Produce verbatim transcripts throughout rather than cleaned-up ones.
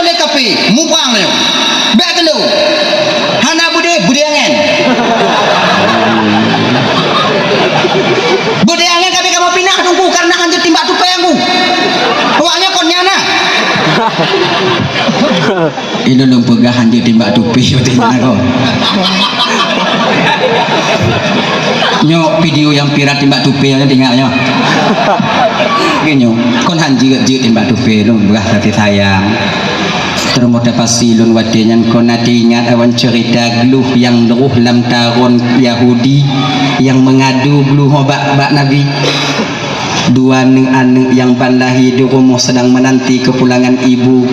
Lé kafé, muprang nyoe. Bèk keuneuk. Hana beudé, beudé angén. Beudé angén kafé kamoe pinah Teungku, kareuna hanjeuet timbak tupée Teungku. Awaknyan kon nyan na. Ilôn lôn peugah hanjeuet timbak tupée, beutôi nyan kon. Nyoe video nyang viral timbak tupée nyoe, teuingat nyoe. Nyoe, kon hanjeuet-jeuet timbak tupée, lôn peugah kasih sayang. Teureumoh tapasi lôn watée nyan kon na teuingat awan ceurita glôh nyang rôh lam taron Yahudi nyang meungadu glôh bak, bak Nabi. Dua aneuëk-aneuëk nyang ban lahé di rumoh seudang meunanti keupulangan ibu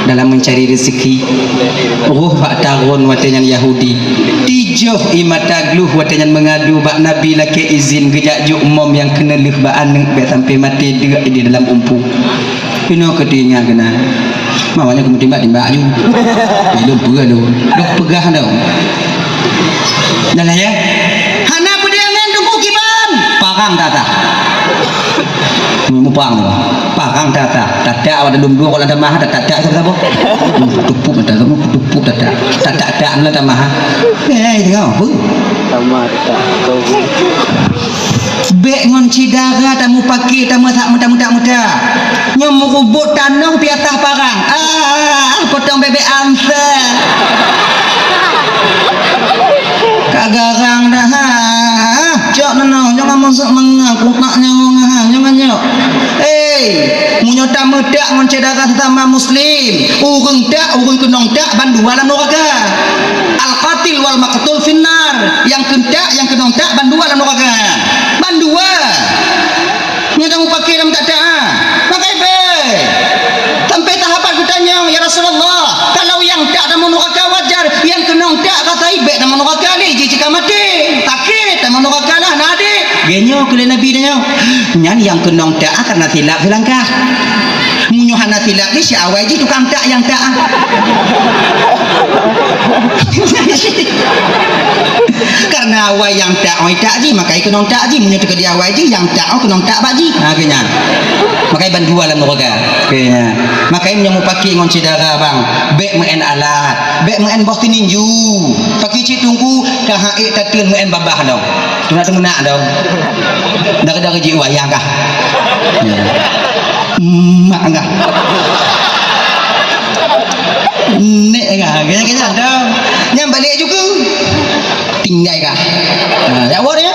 dalam meucari reuzeki. Rôh bak taron watée nyan Yahudi. Tijôh ie mata glôh watée nyan meungadu bak Nabi lakée izin geujak jok mom nyang keuneulheueh bak aneuëk bèk sampoe maté deuk di dalam umpu. Inoe keu teuingat keunan. Mawanya keu meutimba-timba aju. Ilôn peugah lôn. Dok peugah dong. Dah lah ya. Hana peudeh angén Teungku kiban. Parang tata. Mupang tu. Parang tata. Tata awak dalam dua kalau ada mah tata tata siapa siapa. Tupuk tata kamu tupuk tata. Tata tata dalam tamah. Eh, tengok apa? Tamah tata. Bèk ngon syedara tameupaké tameusak meutak-meutak-meutak. Nyoe meurubuet tanoh piasah parang. Ah, potong bebek angsa. Ka garang dah, ha. Cok nanoh, jangan masuk mengaku tak nyawa, ha. Jangan nyok. Eh, meunyoe tameutak ngon syedara sesama muslim, ureueng tak, ureueng keunong tak, bandua lam nuraka. Al-qatil wal maqtul finnar. Nyang keuntak, nyang keunong tak, bandua lam nuraka. Bandua. Nyoe dah mupakè lam tak-tak, ha. Maka ibe. Sampai sahabat geutanyong, "Ya Rasulullah, kalau nyang tak tamong nuraka wajar, nyang keunong tak rasa ibe tamong nuraka lé, jih cika maté. Sakét tamong nuraka lah, na adé." Geuh nyoe keu lé Nabi tanyoe. Nyan nyang keunong tak karena silap seulangkah. Meunyoe hana silap jih, si awai jih tukang tak nyang tak. Karena awai nyang tak, oi tak jih, makai keunong tak jih. Meunyoe teukeudi awai jih, nyang tak, oh, keunong tak bak jih. Ha, keu nyan. Makai bandua lam nuraka. Keu nyan. Makai meunyoe mupakè ngon syedara bang, bèk meu'en alat, bèk meu'en boh seuninju. Pakè cit Teungku, ka han ék tateun meu'en babah dong. Teunak teumeunak dong. Dari-dari jih wayang kah. Ya. Mak kah. Nek kah. Kaya-kaya dong. Nyang balik juga. Tinggai kah. Ha, ya awak dia.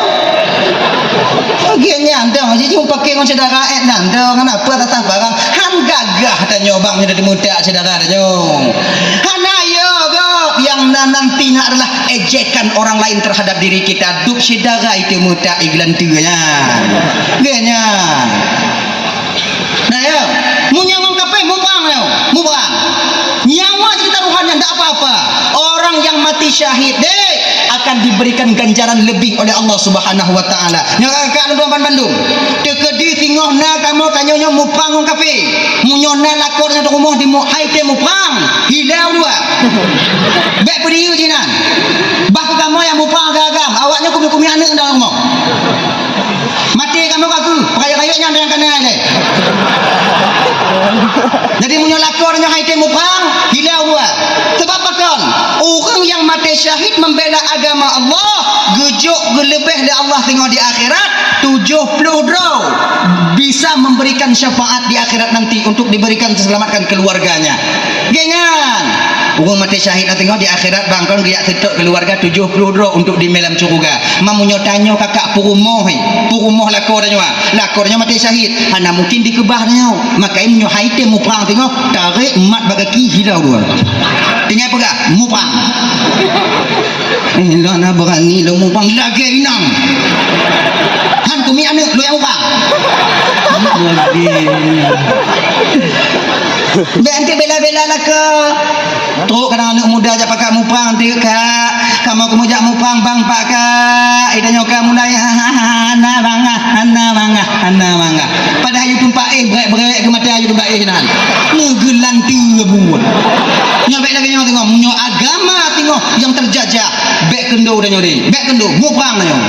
Oke, nyan dong. Jadi mupakè ngon syedara et nan dong. Kenapa tatah barang? Han gagah tanyoe bang, nyoe dah dimutak syedara tanyoe. Hana yo gob. Yang na nanti na adalah ejekan orang lain terhadap diri kita. Dup syedara itu mutak iglan tu nyan. Geuh nyan. Nah, ya. Meunyoe ngon kafé, muprang, ya. Muprang. Nyawa jih taruhan nyan ndak apa-apa. Orang yang mati syahid, deh, akan diberikan ganjaran lebih oleh Allah Subhanahu wa Taala. Nyoe ka, ka, bandum. Teukeudi singoh na kamoe tanyoe nyoe muprang ngon kafé. Meunyoe na lakoe nyoe di rumoh di mu-, hai teuh muprang, hilau dua. Bèk peudiyeu jih nan. Bah keu kamoe nyang muprang agam-agam, awaknyoe kumi-kumi aneuk dalam rumoh. Maté kamoe ka keuh, peukayeuk-kayeuk nyan nyang kana ilèe. Jadi meunyoe lakoe nyoe hai teuh muprang, hilau dua. Sebab pakon? Ureueng nyang maté syahid membela agama Allah, geujok geuleubeh lé Allah singoh di akhirat, tujoh ploh droe bisa memberikan syafaat di akhirat nanti untuk diberikan diselamatkan keluarganya. Geuh nyan. Ureueng maté syahid na teungoh di akhirat bang kon geujak seutôt keuluwarga tujoh ploh droe untuk dimé lam syeuruga. Ma meunyoe tanyoe kakak peurumoh, eh, peurumoh lakoe tanyoe, ah. Lakoe tanyoe maté syahid, hana mungkin dikeubah tanyoe. Makai meunyoe hai teuh muprang teungoh, tarek mat bak gaki hilau dua. Tinggai peugah, muprang. Eh, lôn hana beurani lôn muprang lagèe inong. Han kumi aneuk lôn nyang muprang. Lagèe. Bèk anti bela-bela lakoe. Trok kadang aneuk muda jak pakat muprang anti kak. Kamoe keumeujak muprang bang pak kak. Ida nyoe ka mulai ha, ha, ha, hana bangah, hana bangah, hana bangah. Padahai yue tumpah éh brek-brek keu mata yue tumpah éh nan. Meugeulanteue buet. Nyoe bèk lagèe nyoe teungoh. Meunyoe agama teungoh nyang teujajah, bèk keundo tanyoe deh. Bèk keundo, muprang tanyoe.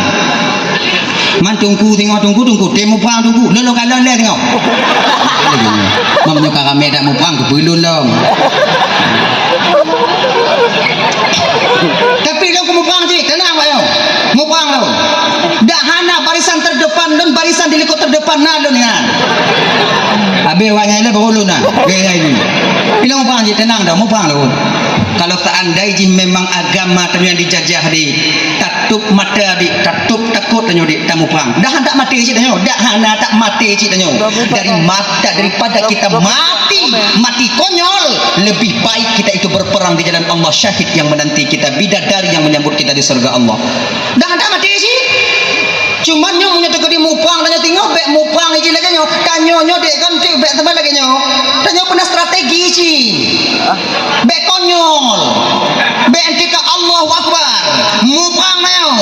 Man teungku singoh teungku, teungku tem muprang teungku. Lôn lôn kalon lé singoh. Meunyoe ka ramé dak muprang, keupeue lôn lom. Tapi lôn keu muprang cit, teunang awak nyoe. Muprang lôn. Dak hana barisan terdepan lôn, barisan di likot terdepan na lôn nyan. Habéh awak nyan lé baru lôn na. Gaya ini. Ilôn muprang cit, teunang dah, muprang lôn. Kalau seandai jih memang agama tanyoe nyang dijajah di tatôp mata di, tatôp takot tanyoe di, tamuprang. Dah handak maté cit tanyoe, dah hana tak maté cit tanyoe. Dari mata, daripada kita mati, mati konyol, lebih baik kita itu berperang di jalan Allah, syahid yang menanti kita, bidadari yang menyambut kita di surga Allah. Dah handak maté cit. Cuman nyoe meunyoe teukeudi muprang tanyoe teungoh, bèk muprang iji lagèe nyoe. Tanyoe nyoe dek kan cit bèk teuma lagèe nyoe. Tanyoe peuna strategi cit. Bèk konyol. Bèk antika Allahu Akbar. Muprang tanyoe.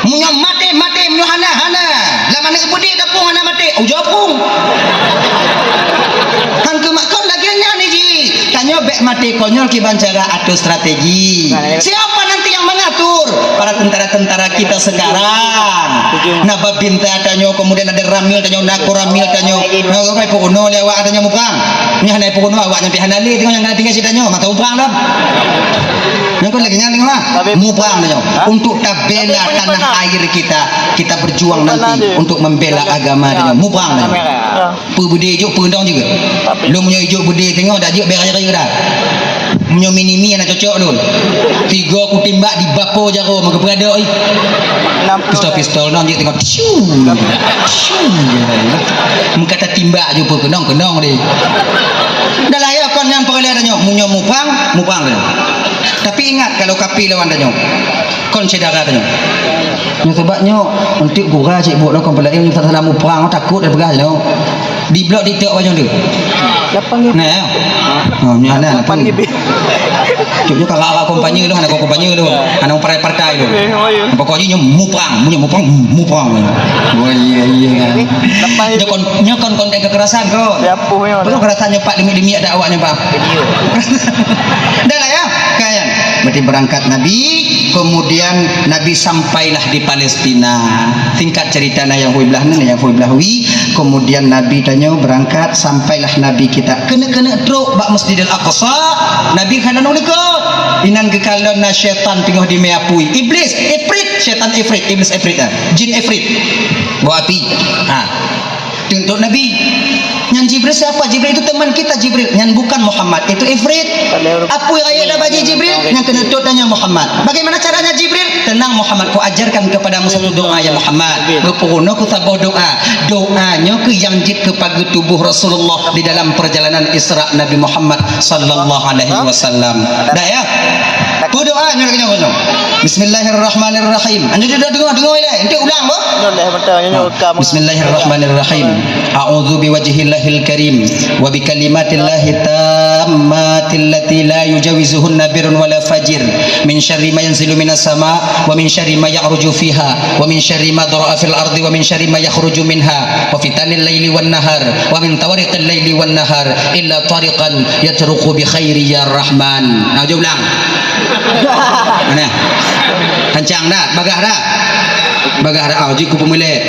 Meunyoe maté, maté. Meunyoe hana, hana. Lam aneuk beudé dapong hana maté. Ujoe pong. Han keumakon lagèe nyan iji. Tanyoe bèk maté konyol kiban cara atur strategi. Siapa nanti yang mengatur? Para tentara-tentara kita sekarang. Na Babinsa tanyoe, kemudian ada Ramil tanyoe, na Koramil tanyoe. Na Bapak Ibu Gubernur lé awak tanyoe muprang. Nyan hana Ibu Gubernur awak nyang pih hana lé tanyoe nyang tinggai sitanyoe, mata muprang dah. Nyang kon lagèe nyan tengok lah. Muprang tanyoe. Untuk tabela tanah air kita, kita berjuang nanti untuk membela agama tanyoe. Muprang tanyoe. Peue beudé ijok, peue dong juga. Lôn meunyoe ijok beudé teungoh dak jeuet bèk rayeuk-rayeuk dah. Meunyoe mini-mini hana cocok lôn. Tiga kutimbak di bapo jaroe meugeupeuradok ih. Pistol-pistol nong jeuet teungoh. Tiu. Tiu. Meukata timbak ju peue keunong-keunong deh. Dah lah ya kon nyan peureulèe tanyoe. Meunyoe muprang, muprang tanyoe. Tapi ingat kalau kapi lawan tanyoe. Kon syedara tanyoe. Nyoe sabab nyoe, eunteuk gura cit buet nyoe kon peulaén nyoe salah muprang takot dah peugah nyoe. Di blok TikTok awak nyoe tu. Lapan ribu. Nah, ya. Oh, nyoe ada lapan ribu. Cuk nyoe kakak-kakak kampanye tu, hana kampanye tu. Hana partai-partai tu. Pokok jih nyoe muprang, nyoe muprang, muprang. Oh, iya, iya kan. Nyoe kon, nyoe kon konten kekerasan kon. Siapa nyoe? Bukan kekerasan nyoe pak demi-demi ada awak nyoe, Bang. Dah lah ya, kan? Berarti berangkat Nabi, kemudian Nabi sampailah di Palestina. Singkat cerita, na nyang hui blah nyoe, na nyang hui blah hui. Kemudian Nabi tanyoe berangkat, sampailah Nabi kita. Keuneuk-keuneuk trok bak Masjidil Aqsa, Nabi hana neulikot. Inan geukalon na syaitan teungoh dimé apui. Iblis, ifrit, syaitan ifrit, iblis ifrit, ah. Jin ifrit. Bak api. Ha. Tuntot Nabi. Nyan Jibril siapa? Jibril itu teman kita, Jibril. Nyan bukan Muhammad, itu ifrit. Apui rayeuk dah bak jih Jibril, nyan keuneuk tot nyan Muhammad. Bagaimana caranya Jibril? Tenang Muhammad, ku ajarkan kepadamu satu doa ya Muhammad. Geupeurunoe ku saboh doa. Doa nyoe keuh nyang jeuet keu pageue tuboh Rasulullah di dalam perjalanan Isra Nabi Muhammad sallallahu alaihi wasallam. Dah ya? Peue doa nyoe lagèe nyoe. Bismillahirrahmanirrahim. Anjing dah dengar, dengar ilèe. Enti ulang boh. Bismillahirrahmanirrahim. A'udzu biwajhillahil karim wa bikalimatillahit tammatil lati la yujawizuhunna birrun wala fajir, min syarri ma yanzilu minas sama wa min syarri ma ya'ruju fiha wa min syarri ma dhara'a fil ardi wa min syarri ma yakhruju minha wa fitanil laili wan nahar wa min tawariqil laili wan nahar illa tariqan yatruqu bi khairi ya Rahman. Nah, jom ulang. Mana? Kancang dah, bagah dah. Bagah dah. Ah, jih ku peumulai.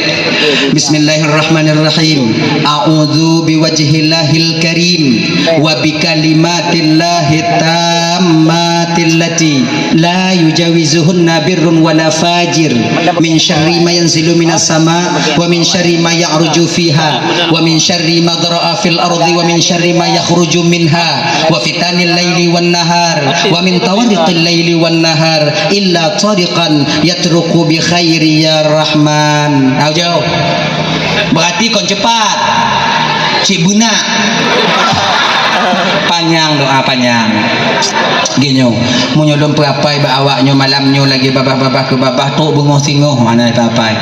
Bismillahirrahmanirrahim. A'udzu biwajhillahil karim wa bikalimatillahit tammatil lati la yujawizuhunna birrun wala fajir, min syarri ma yanzilu minas sama wa min syarri ma ya'ruju fiha wa min syarri ma dhara'a fil ardi wa min syarri ma yakhruju minha wa fitanil laili wan nahar wa min tawariqil laili wan nahar illa tariqan yatruqu bi khairi ya Rahman. Tahu jauh. Berarti kon cepat. Cik beuna. Panyang doa panyang. Geuh nyoe, meunyoe lôn peuapai bak awak nyoe malam nyoe lagèe babah-babah keu babah trok beungoh singoh hana peuapai.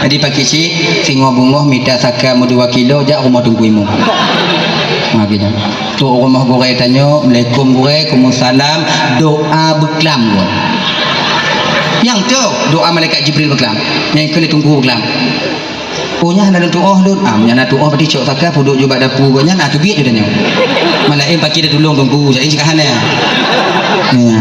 Jadi pakri cit singoh beungoh mita saka meudua kilo jak rumoh Teungku Imum. Ha, geuh nyoe. Trok rumoh gurèe tanyoe, "Assalamualaikum gurèe, waalaikumsalam." Doa beuklam ngon. Nyang tu doa malaikat Jibril beuklam. Nyang keu lé Teungku beuklam. Oh, nyan hana lôn tu'oh lôn. Ah, nyan hana tu'oh berarti cok saka peuduek ju bak dapu gobnyan, ah, teubiet ju tanyoe. Malaén pakri dah tulông Teungku, jadi cit ka hana. Ya.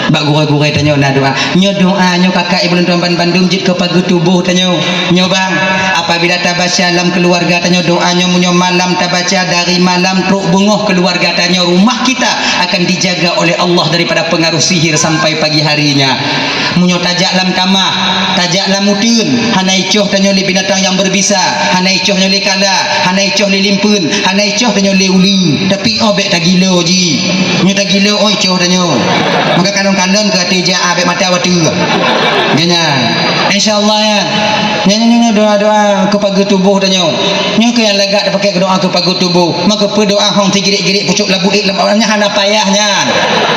Bak gurée-gurée tanyoe na doa. Nyoe doa nyoe kakak ibu lôn tuan ban bandum jeuet keu pageue tuboh tanyoe. Nyoe bang, apabila tabaca lam keuluwarga tanyoe doa nyoe, meunyoe malam tabaca dari malam trok beungoh keuluwarga tanyoe, rumah kita akan dijaga oleh Allah daripada pengaruh sihir sampai pagi harinya. Meunyoe tajak lam tamah, tajak lam uteuen, hana icoh tanyoe lé binatang nyang berbisa, hana icoh nyoe lé kala, hana icoh lé limpeuen, hana icoh tanyoe lé uleue. Tapi oh bék tagilo jih. Nyoe tagilo oh icoh tanyoe. Maka kalon-kalon keu até jak ah bék mata watée. Ganyan. Insya Allah ya. Nyoe, nyoe, nyoe, doa-doa keu pageue tuboh tanyoe. Nyoe keuh nyang lagak tapaké keu doa keu pageue tuboh. Maka peue doa hong sigirek-girek pucok labu ék lam awak nyan hana payah nyan.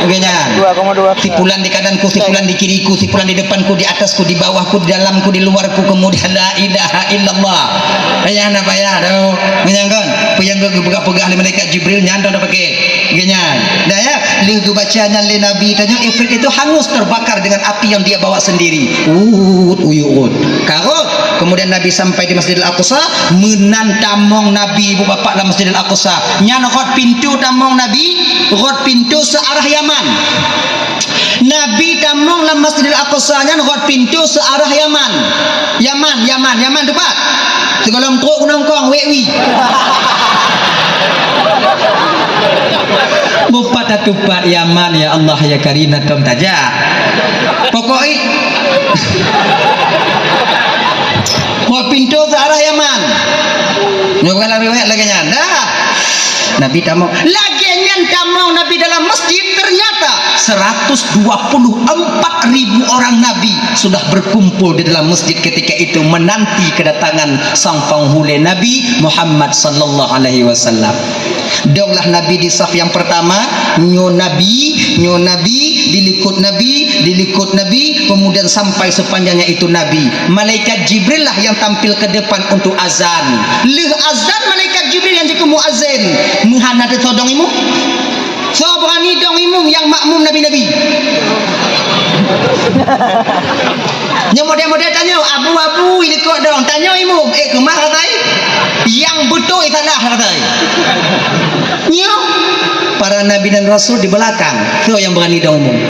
Oke nyan. Dua koma dua. Si pulan di kananku, si pulan di kiriku, si pulan di depanku, di atasku, di bawahku, di dalamku, di luarku, kemudian la ilaha illallah. Payah hana payah tu. Meunyan kan? Peue nyang geupeugah-peugah lé malaikat Jibril nyan dong tapaké. Oke nyan. Dah ya, lheueh geubaca nyan lé Nabi tanyoe, ifrit itu hangus terbakar dengan api yang dia bawa sendiri. Ut, uyuut. Karot. Kemudian Nabi sampai di Masjidil Aqsa, meunan tamong Nabi ibu bapak lam Masjidil Aqsa. Nyan rot pintoe tamong Nabi, rot pintoe seuarah Yaman. Nabi tamong lam Masjidil Aqsa nyan rot pintoe seuarah Yaman. Yaman, Yaman, Yaman teupat. Sigohlom trok Gunong Kong, wek wi. Bupat tatupat Yaman, ya Allah, ya Karim, na tom tajak. Pokok i. Rot pintoe seuarah Yaman. Nyoe bukan riwayat lagée nyan. Dah. Nabi tamong. Lagée nyan tamong Nabi dalam masjid, ternyata seratus dua puluh empat ribu orang Nabi sudah berkumpul di dalam masjid ketika itu menanti kedatangan sang penghulu Nabi Muhammad sallallahu alaihi wasallam. Donglah Nabi di saf yang pertama, nyoe Nabi, nyoe Nabi, di likot Nabi, di likot Nabi, kemudian sampai sepanjangnya itu Nabi. Malaikat Jibril lah yang tampil ke depan untuk azan. Lheueh azan, malaikat Jibril nyang jikeu muazin. Meuhana teusoe dong imum. Soe beurani dong imum nyang makmum nabi-nabi? Nyoe model-model tanyoe, abu-abu i likot dong. Tanyoe imum, eh, keumah ratai? Nyang beutôi salah ratai. Nyoe para nabi dan rasul di belakang. Soe nyang beurani dong imum?